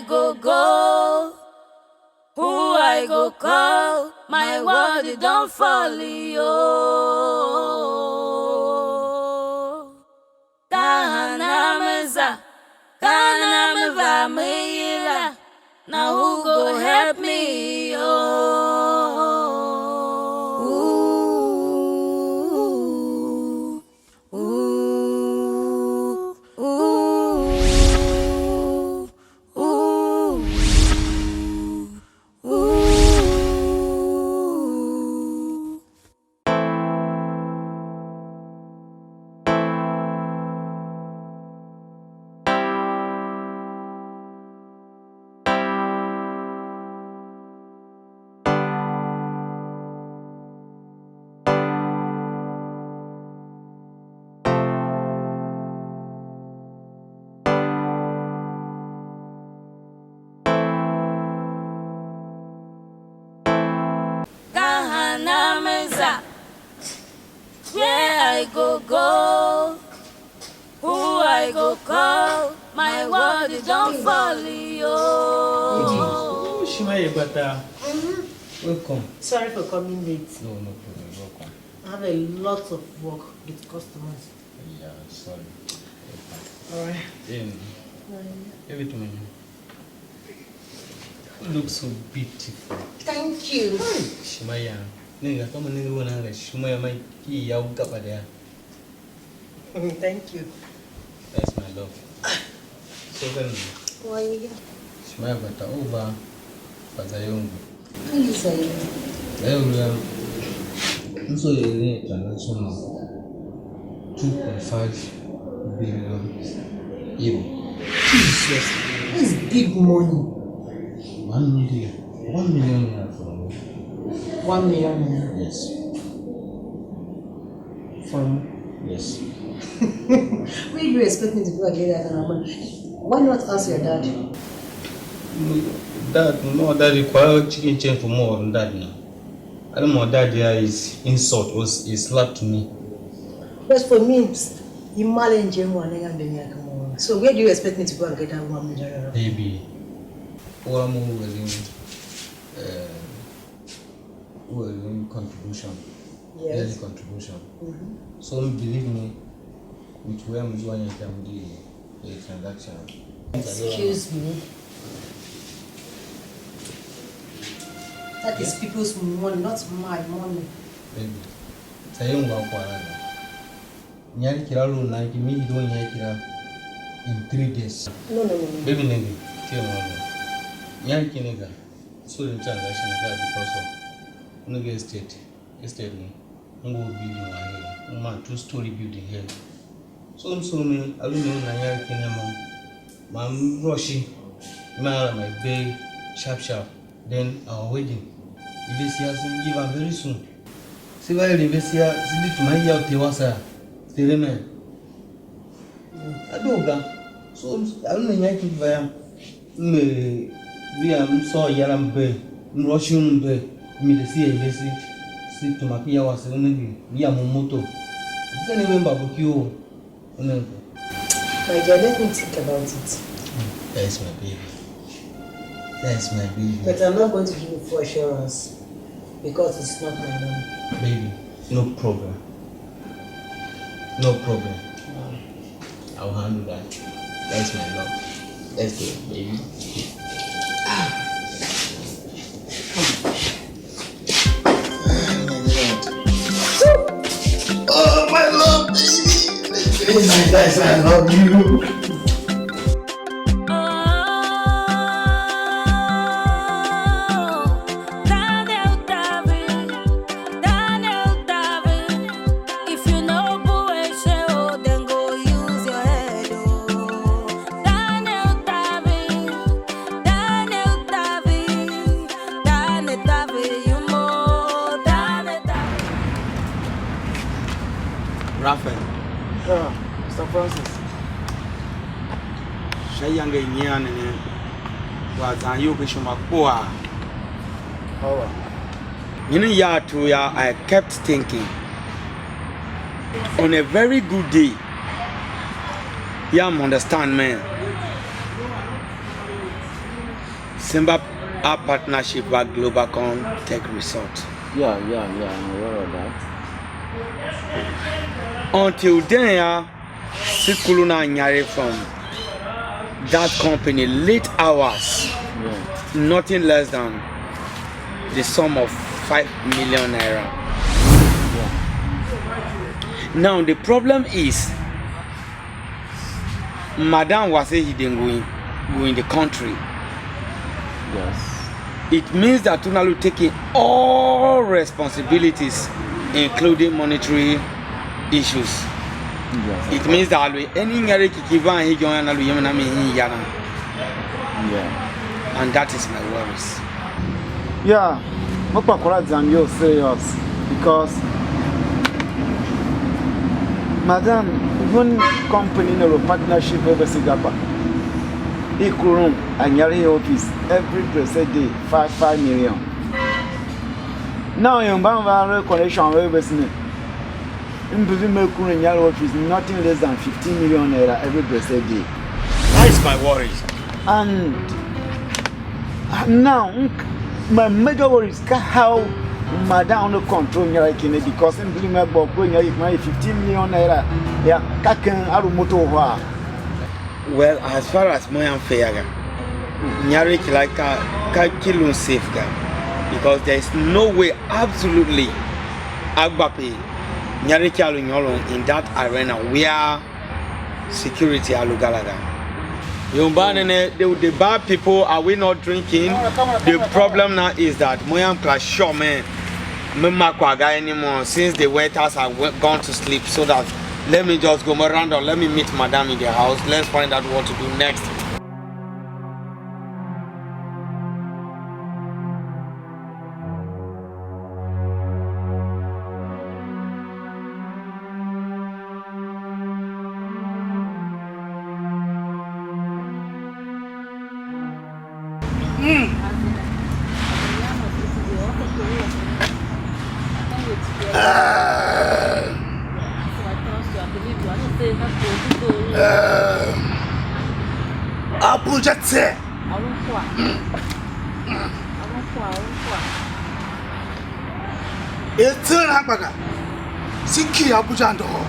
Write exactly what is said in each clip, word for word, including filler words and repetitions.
go go? Who I go call? My world it don fall, yo. Ka hana me za, ka hana me va me yila, na who go help me, yo? Ooh, ooh, ooh, ooh, ooh. Ka hana me za? Where I go go? Who I go call? My world it don fall, yo. Shima ye gbata. Welcome. Sorry for coming late. No, no problem. Welcome. I have a lot of work with customers. Yeah, sorry. All right. Um, everything. Look so beautiful. Thank you. Shima ya. Ninga kama ninga wana nga shima ya mai ki ya ugabada. Thank you. That's my love. So then, Why you here? Shima ya bata over Fazayongo. Please, I Zayongo ya. Nso ya ni transaction two point five billion euro. Jesus. That's big money. One million. One million naira from me. One million naira. Yes. From Yes. Where do you expect me to go and get that kind of money? Why not ask your dad? Dad, no, dad, you require chicken chain for more than that now. I don't know, dad, yeah, is insult or is slap to me. But for me, you marry in January and then you come over. So where do you expect me to go and get that one million naira? Baby, what I'm willing, uh, willing contribution, yearly Yes. contribution. Mm-hmm. So believe me, with where I'm doing it, I'm doing a transaction. Excuse me. That is people's money, not my money. Baby, Zayongo wa kwagh la. Nyari kira lu na ki mi do nyari kira in three days. No, no, no, no. Baby, nenge, tie mo. Nyari kine ga. So the transaction ga because of nenge estate. Estate ni. Ngo building wa here. Uma two story building here. So m so me, I don't know na nyari kine mo. Ma m rush. Ma ala my bay sharp sharp. Then our wedding. If you see us, give am very soon. Se va er ivese a, se di tuma ya u te wasa, se re me. A doo ga. So, a lu ne nya ki va ya. Me via m soo yara mbe, m rush un mbe, mi de si ivese, se tuma ki ya wasa ne bi, ya mo moto. Se ne ve mba bu ki o. Amen. My dear, let me think about it. That is my baby. That is my baby. But I'm not going to give you full assurance because it's not my money. Baby, no problem. No problem. I'll handle that. That's my love. Let's go, baby. Ah. Oh my love, baby. Baby, that's I love you. Raphael. Yeah, Mister Francis. Sha iyange i nyian ne, wa zan iyol ken ishima kpuaa. How are Nyin ya tu ya, I kept thinking, on a very good day, you understand me? Simba a partnership with Globacon Tech Resort. Yeah, yeah, yeah, I'm aware of that. Until then, uh, Sikulu now nyare from that company late hours, Yeah. nothing less than the sum of five million naira. Yeah. Now the problem is, Madam was a hidden going, going the country. Yes. It means that Tunalu taking all responsibilities, including monetary issues. Yes. It means that alwe any nyare kiki van he jon ana lu yemen ami hin yana, Yeah. And that is my worries. Yeah, mo kpa kura zam yo serious because madam, even company ne lo partnership with Sigapa. Ikurun anyari office every blessed day five five million. Now you ban va connection with business. Mbili me kun nyar office nothing less than fifteen million naira every blessed day. That is my worries. And now, my major worry is how madam no control nyar kine because mbili me bo ko nyar fifteen million naira. Ya ka ken aru moto hwa. Well, as far as mo am fair ga, nyari ki like ka ka ki lun safe ga, because there is no way absolutely agbape nyari ki alu nyolon in that arena where security alu galaga. Yombane ne, the, the bad people, are we not drinking? The problem now is that mo am class sure man. Me ma kwagh ga anymore since the waiters have went, gone to sleep, so that let me just go more random. Let me meet madam in the house. Let's find out what to do next. Abuja tse. Etsel a gbaga. Si ki Abuja ndôhô.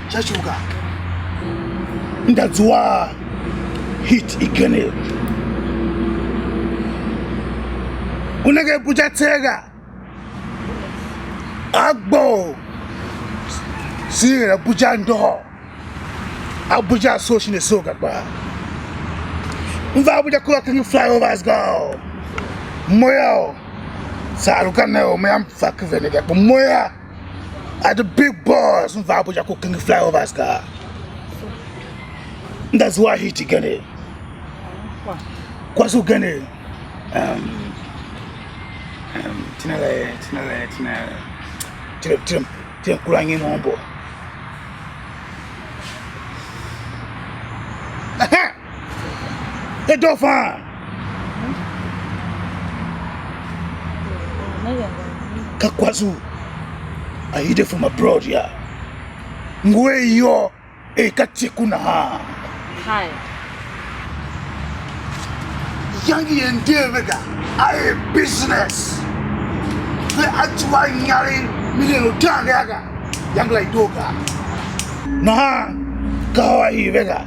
Sha shuga. Nda zua hit igenev. U nenge Abuja tseegha. Agbo. Si er Abuja ndôhô. Abuja so shin so ga kpa. M va Abuja kura ken flyovers ga. Moya. Sa lu ka ne o me am fa ke vene ga. Moya. At the big boss, m va Abuja ku ken flyovers ka. That's why he to get it. Kwasu get it. Um, um, tinale, tinale, tinale. Tinale, tinale, tinale, kula ngi mo bo. Hey, Dauphin! Ka Kwazu. I hit it from abroad ya. Ngwe yo e ka tiku nahan. Hi. Yangi ye nder ve ga. I a business. Ve a tsuwa nyari million utan ga. Yangi la i doo ga. Nahan ka hô a hii ve ga.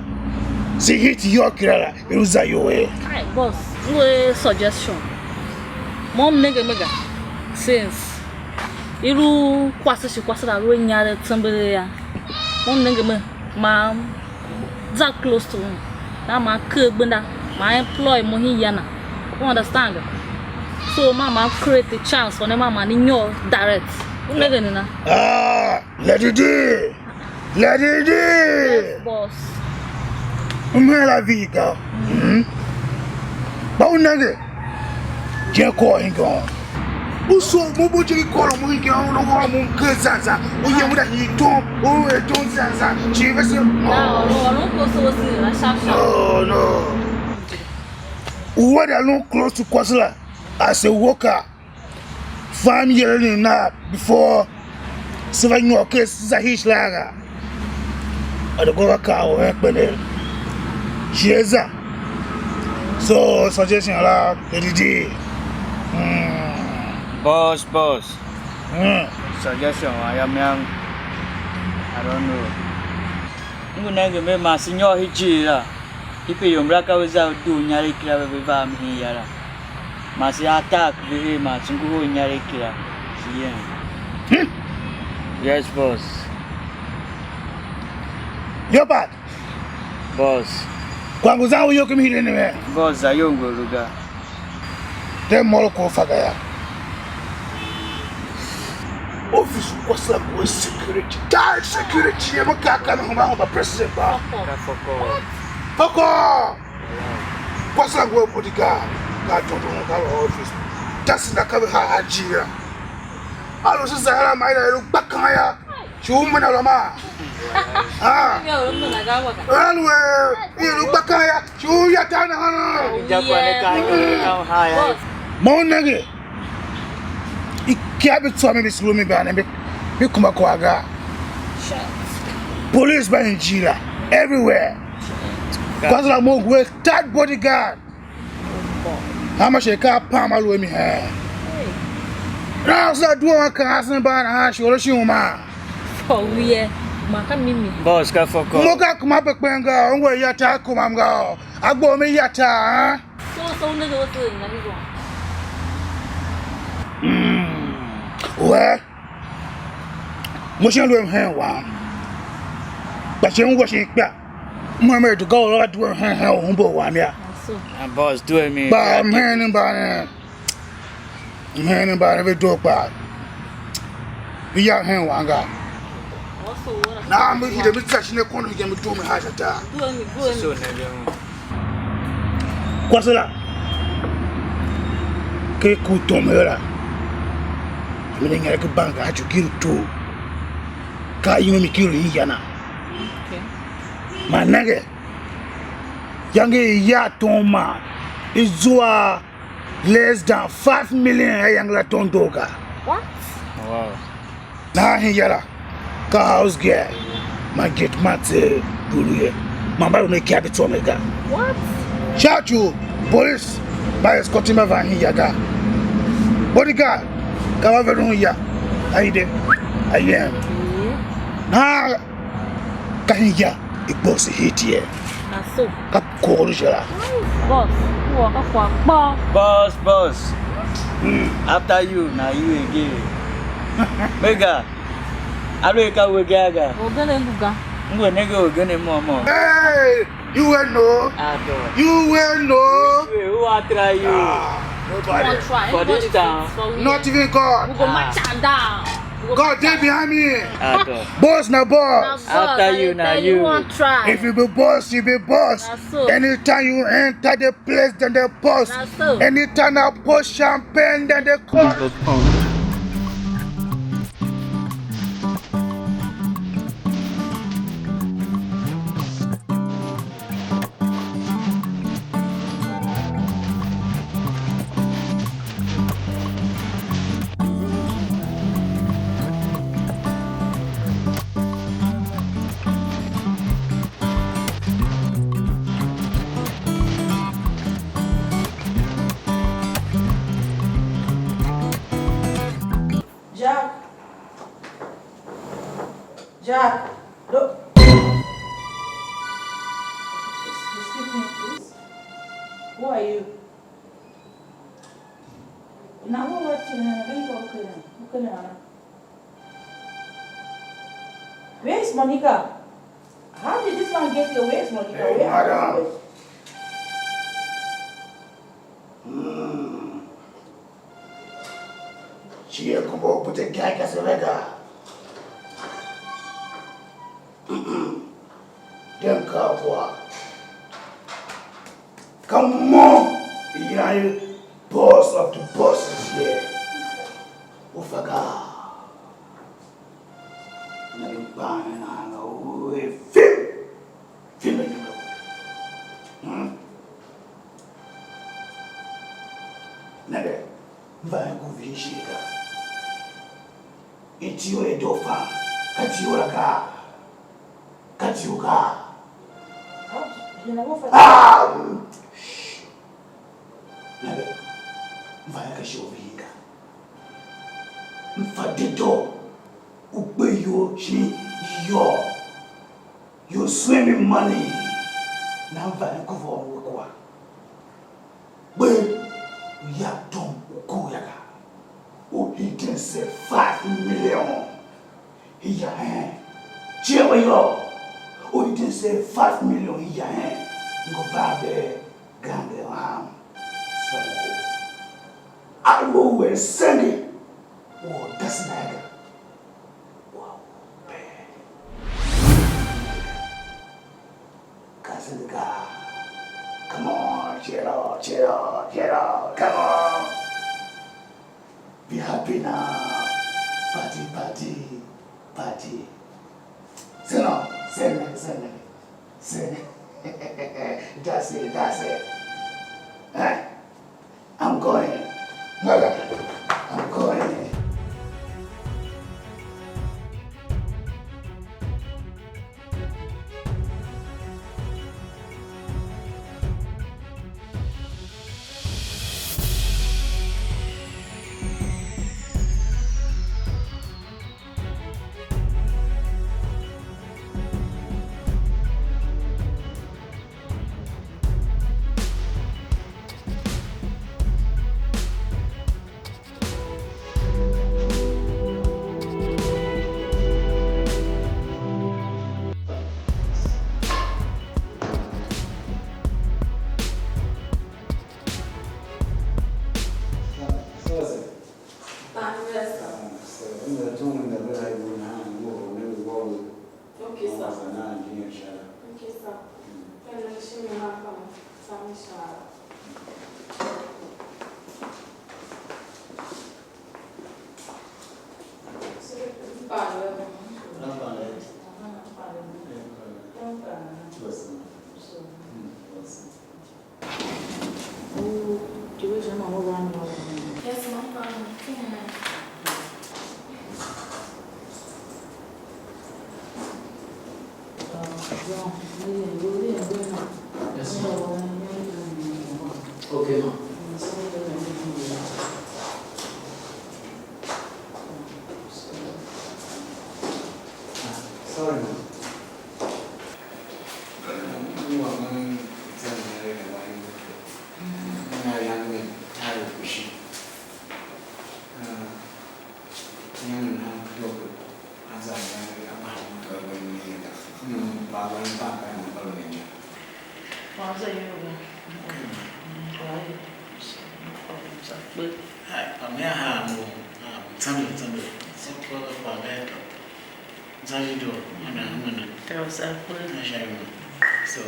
Se hit yô kira la, i lu za ior. Ai, boss, ngu a suggestion. Mo m nenge me ga, since i lu kwase shi kwase la lu a nyar a tsember ya. Mo m nenge me, ma za close to him. Na ma ker gbenda, ma employ mo hin ya na. You understand? So ma ma create a chance for them, ma ma ni nyôr direct. U nenge ni na? Ah, Lady D! Lady D! Yes, boss. M hen la vi ga. Mhm. Ba u nenge. Je ko ingo. U so mo bo je ko mo ingo, u no mo ke za za. U ye mu da hi to, u e to za za. Chi ve se. No, no, no, ko so si la sharp sharp. No, no. U wa da lun close to Kwasila as a worker. Fam yere ni na before se va nyôr ken Caesar Hish la ga. A de go va kaa u hen kpene. Jeza. So, suggestion la, Lady D. Mm. Boss, boss. Mm. Suggestion wa ya miang. I don't know. Ngu nenge me ma si nyôr hi jii la. Ipe yom la ka ve za ve dugh inyaregh kira ve, ve va a mi hin ya la. Ma si attack ve her ma si ngu hol inyaregh kira. Si yen. Hmm. Yes, boss. Leopard. Boss. Kwa ngu zan u yoke mi hide ne me. Boss, za yo ngwe lu ga. De moro ko fa ga ya. Office kwasa ngwe security. Tight security ye mo ka ka no homa homa president ba. Ka foko. Foko. Kwasa ngwe bodyguard. Ka tonto ka office. Tasi na ka ha ha jira. Alo se zahara mai na ru bakaya. Shi u mena lôman. Ah. Anyway, i lu gba kan ya, shi u ya ta nahan. Mo u nenge, i kia bi tsô mi, bi sulu mi ba ne, bi, bi kuma kwagh ga. Police ba in jira everywhere. Kwase la mo ngu a tight bodyguard. Hanma shi ka a pam a lu a mi heen. Nahan se due a kan asen mba nahan shi or a shi uma. For where? Ma ka mimi. Boss, ka foko. Mo ka kuma pe kpen ga, ungwa ya ta kuma ga. A gbo mi ya ta, ha? So, so, ne do so na ni go. Mm. Well, mo shi lu a mi heen wam. Kpa shi ungwa shi kpa. Mo me du ga u a due hen hen u humbe wam ya. So. Ah, boss, due mi. Kpa mhen mba ne. Mhen mba ne ve doo kpa. Ve ya hen wam ga. Also, what? Na mi hide mi tsa shi ne kondo hige mi due mi ha sha tar. Due mi, due mi. So, ne je. Kwase la. Ke ku tom la. Mi ne nyere ke banga a chu kiru tu. Ka yime mi kiru yin yana. Okay. Ma nenge, yange i ya tom man i zua less than five million a yange la tom doo ga. What? Wow. Nahan hin ya la, ka house girl man gate man tseegh duru ye. Man mba lu ne ikyabi tsôme ga. What? Sha ci u police mba escorting mba van hin ya ga. Bodyguard ka va veren un ya, a ide, a yem. Nahan ka hin ya i boss hit ye. Na so. Ka kor je la. Boss, u wa ka kwagh kpaa. Boss, boss. Mm. After you, na you again. Mega, a lu ka we ga ga. Orgen ngu ga. Ngu nenge orgen mo mo. Hey, you will know. Ato. You will know. Who will try you? Ah, nobody. Who will try? For this town. Not even God. We go match am down. God dey behind me. Ato. Boss na boss. After you, na you. If you be boss, you be boss. Na so. Anytime you enter the place, then they boss. Na so. Anytime I pour champagne, then they call. Jack. Jack. Do- Excuse me, please. Who are you? Now, what, what, uh, are you okay now? Okay now. Where is Monica? How did this one get here? Where is Monica? Hey, where madam. Hmm. Shi ye kumba u pute gai ka se ve ga. Dem ka wa. Ka mo i yilan er boss of the bosses here. U fa ga. Na i mban na na u e fim. Fim e nyume. Hmm. Nenge, m va ngu vin shighe ga. Iti u Edo fan, ka iti u la gaa? Ka iti u gaa? Nana mo fa. Ah! Shh! Nana, m va ika sha u vihi ga. M fa dedoo u gbe iyol shin iyôô, you swim in money. Nan varen ku vôghon we kua. Gbe u ya tom u ku ya ga. U hiden se five million. Iya hen. Cie we yô. U hiden se five million iya hen. Ngu va be gange lam. So, a lu we senge. Wo dasi na ga. Wa be. Kasindika. Come on, cheer up, cheer up, cheer up. Come on. Be happy now. Party, party, party. Sit down, sit down, sit down, sit down. That's it, that's it. Eh? I'm going. Mother, I'm going. Okay, sir. Okay, sir. Ka nan shi mi ma pa ma tsam sha. So, m pa ve. Aha, m pa ve. Yes, ma'am. So. Mm, yes. Oh, do you wish I'm over one more? Yes, ma'am. Come on. Two more. Yes, ma'am. Okay, ma'am. Ah, sorry, ma'am. Ai, pa mea haa mo, haa mo, tsamber, tsamber. Só kua ve kwagh ga yô, za video, ana huma na. Tau sa kua. Na sha imo. So,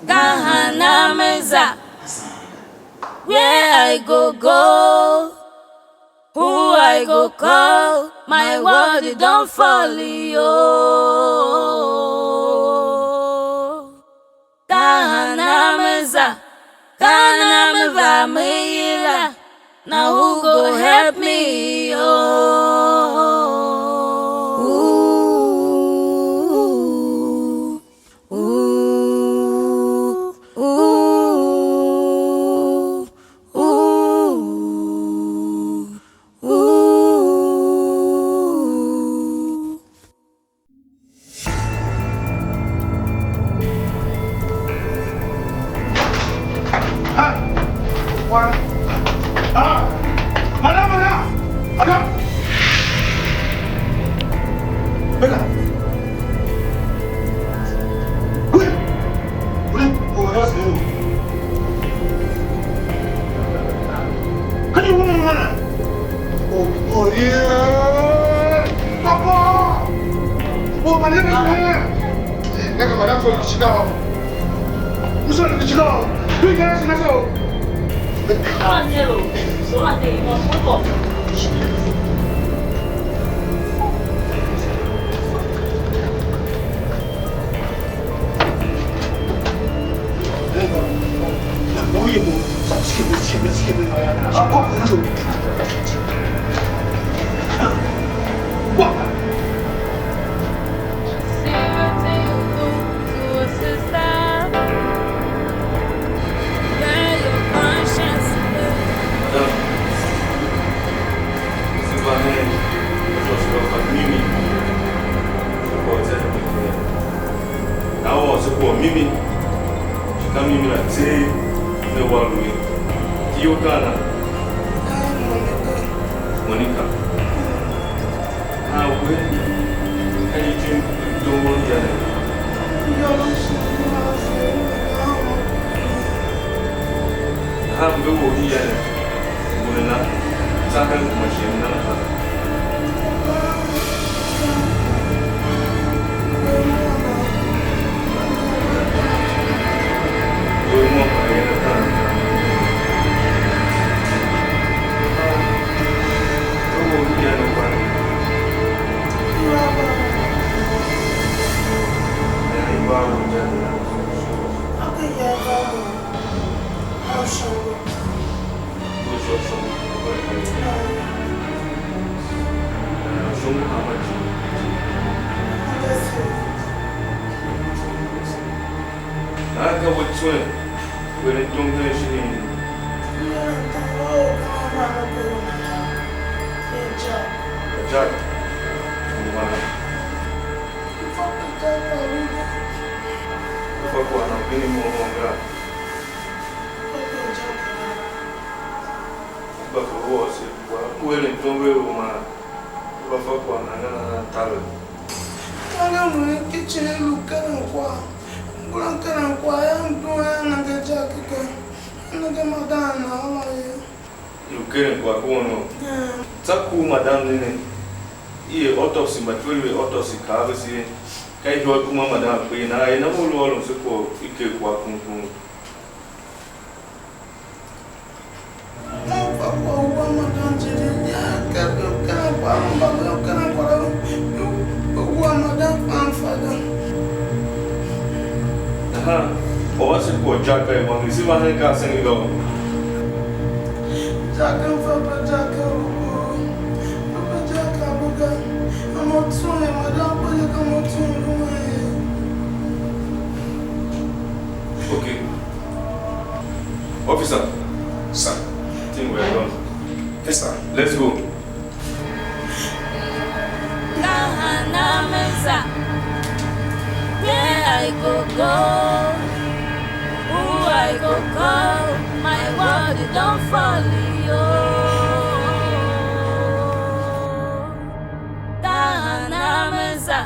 Kahanameza. Where I go go, who I go call, my world it don fall, yo. Kahanameza, kahanameva me yila, now who go help me, oh? Ooh, ooh, ooh, ooh, ooh. Can you woman? Oh, oh, yeah. Papa! Oh, my name is man. Nigga, my name is Chicago. You saw the Chicago. You guys in the show. Come on, Nero. So I think you must wake up. Mimi, shi ka mimi la tseegh ne wa lu ye. Iyol ka ana? Monica. A we, ka nyi ityom i tom u ya ne? Nahan ve u ya ne, ngu ne na, tsa hen kuma shighe na nahan. Nahan ka we tswen, we eren tom hen shinii? Jack. Fa kwagh na u hini mo mo ga. Gba for u ôr se kwagh, u eren tom ve u ma va fa kwagh nan ga nan taver. Ka ngem u kicin lu keren kwagh, ngula keren kwagh, yam duen a nenge Jack ga, a nenge madan na a la ye. Lu keren kwagh ku un. Tsô ku madam ne ne, i er autopsy, mba ityou i ve autopsy kaa vese, ka ihôr kuma madam kpe, nahan er nan u lu ôron se kwagh i ker kwagh kung kung. Mo fa kwagh u wan madan je je, ya ka ve keren kwagh, mba ve keren kwagh la, u wan madan kpan fa ga. Nahan, or a se kwagh Jack a i wanger, se va hen ka a senge ga u? Jack m fa pe Jack a lu, pe pe Jack a lu ga. A mo tsuwe, madan kpa je ka mo tsuwe lu wen ye. Okay. Officer. Sir. I think we are done. Yes, sir. Let's go. Kahanameza, where I go go, who I go call, my world it don't fall yo. Kahanameza,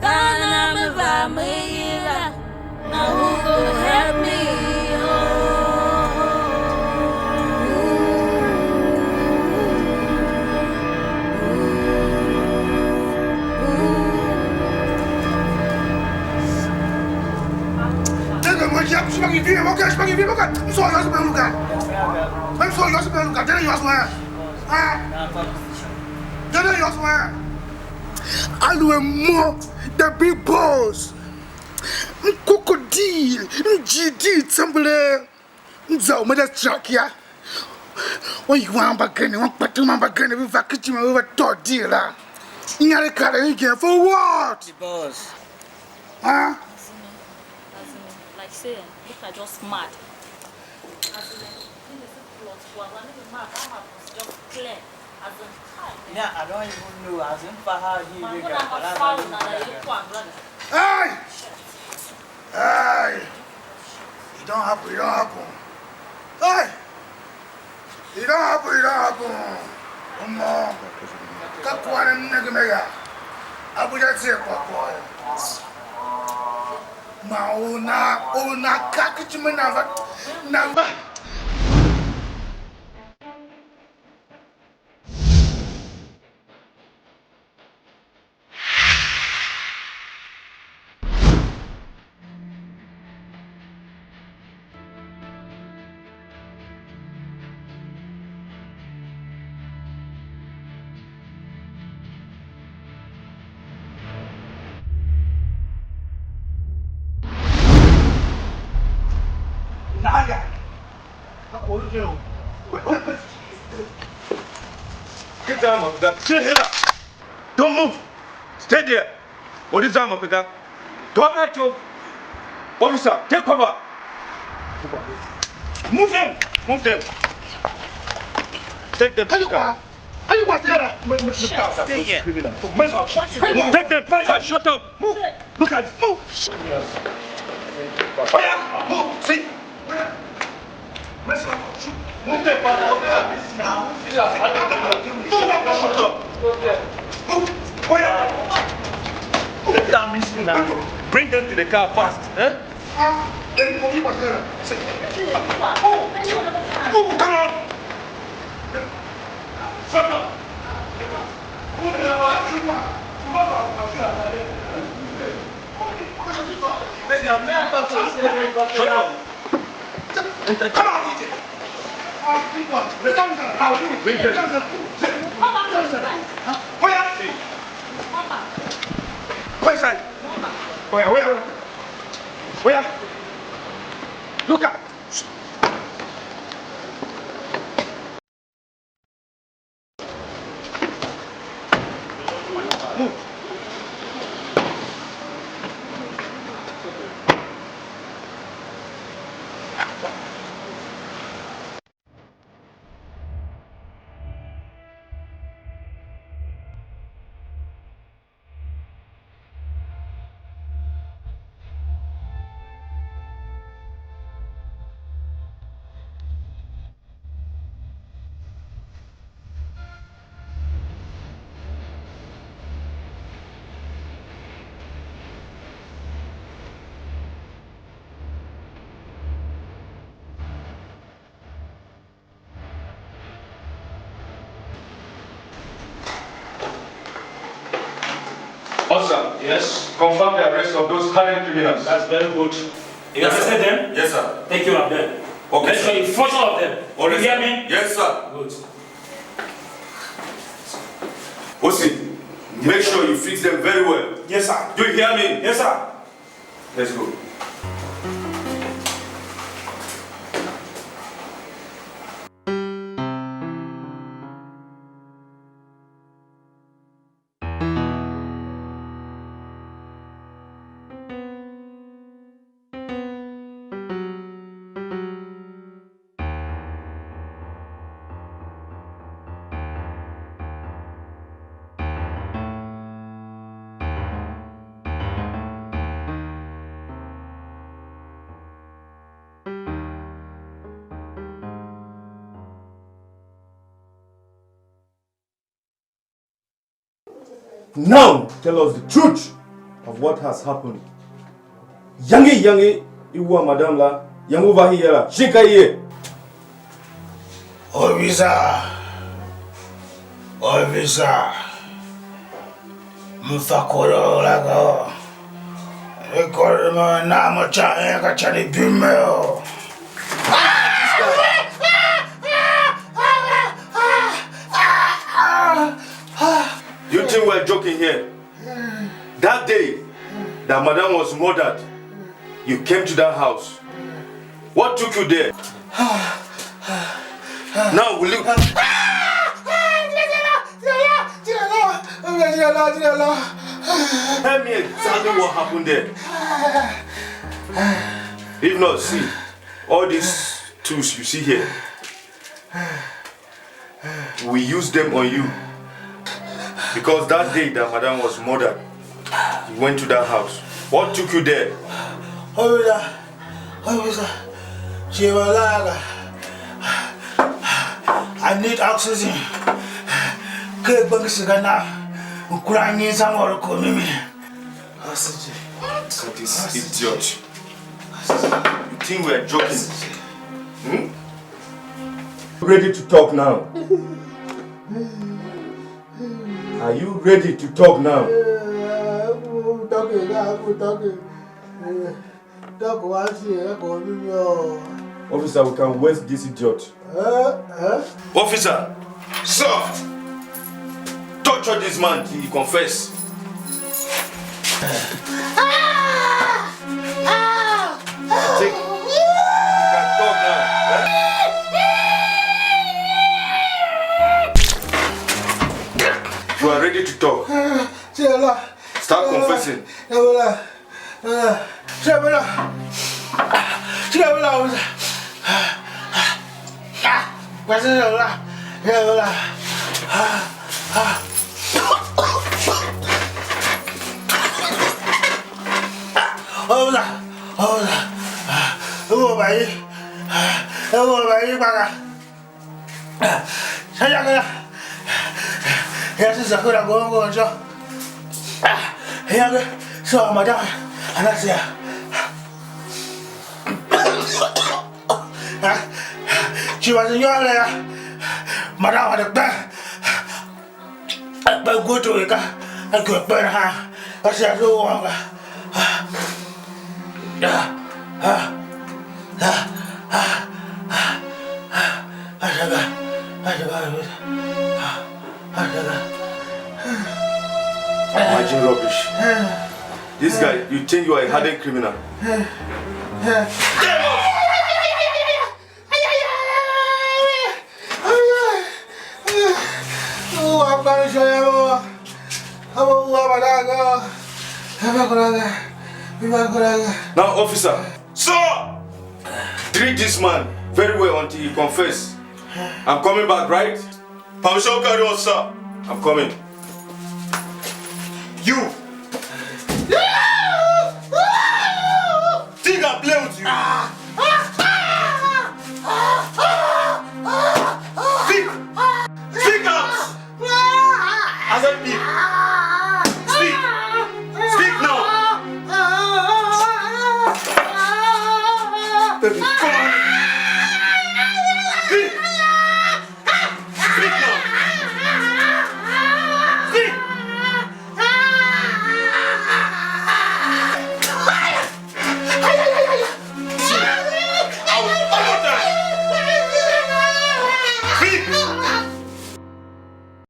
kahanameva meyila. Now who go help me? Oh. Tende mo ya kushima ki vile mo ka shima ki vile mo ka. Mso ya sima luka. Mso ya sima luka. Tende ya sima. Ah. Tende ya sima. Alue mo, the big boss. M kokodil, m jidil tsembele, m za u me da trakia. Wan yuan mbagenev, wan kpatom mbagenev, ve va ken ijime, ve va tôô deal la. Inyaregh kare igen for what? The boss. Huh? As in, as in, like say, look, I just mad. As in, like, this is plot one. When the mad, that mad was just clear. As in, kai. Yeah, I don't even know. As in, for how he man, they go got na foul na da ye kwa, brother. Hey! Hey! It don't happen, it don't happen. Hey! It don't happen, it don't happen. Omo. Ka kwagh ne m nenge me ga. Abuja tse kwa kwa. Ma una, una ka kichime na va, na va. Nada. Get down, my brother. Sit here. Don't move. Stay there. What is that, my brother? Don't let you. Officer, take cover. Move them. Move them. Take them. Are you, are you what? Stay here. Take them. Shut up. Move. Look at, move. Oya, move, see. Move that person. Oya, move that person now. Bring them to the car fast. Eh? Move, move, come on. Shut up. Come on. Where side? Where, where? Where? Look at. Officer, yes? Confirm the arrest of those hardened criminals. That's very good. You arrested them? Yes, sir. Take care of them. Okay, sir. Make sure you flush all of them. You hear me? Yes, sir. Good. O C, make sure you fix them very well. Yes, sir. Do you hear me? Yes, sir. Let's go. Now, tell us the truth of what has happened. Yangi yangi i wua madam la, yangi u va hia la, shi ka ye? Officer, officer, m fa korou la ga. E korou ma na mo cha en ka cha ni bim me o. You think we're joking here? That day that madam was murdered, you came to that house. What took you there? Now, will you tell me exactly what happened there? If not, see, all these tools you see here, we use them on you. Because that day that madam was murdered, you went to that house. What took you there? Officer, officer, she was like, I need oxygen. Ke bangi siga na, ukura nyi sa mo ko mimi. Oxygen. Look at this idiot. You think we are joking? Hmm? Ready to talk now? Are you ready to talk now? Talking, talking. Talk once here, go to your. Officer, we can waste this idiot. Eh, eh? Officer, sir! Torture this man till he confess. Take. You can talk now. Eh? You are ready to talk. Start confessing. Shebula. Shebula. Shebula. Shebula. Shebula. Ai, e wo ba i gbaga. Sha iyange la, ya se za hura gomgom tsô. Iyange, so madam, ana se ya. Shi vase nyôr la ya, madam vande kpe. Kpe guto i ka, a gbe kpe nahan, a sia se u ônga. Imagine rubbish. This guy, you think you are a hardened criminal? Now, officer. Sir! Treat this man very well until he confess. I'm coming back, right? Permission carry on, sir. I'm coming. You. Think I play with you? Speak. Speak out. I said speak. Speak. Speak now. Baby, come on.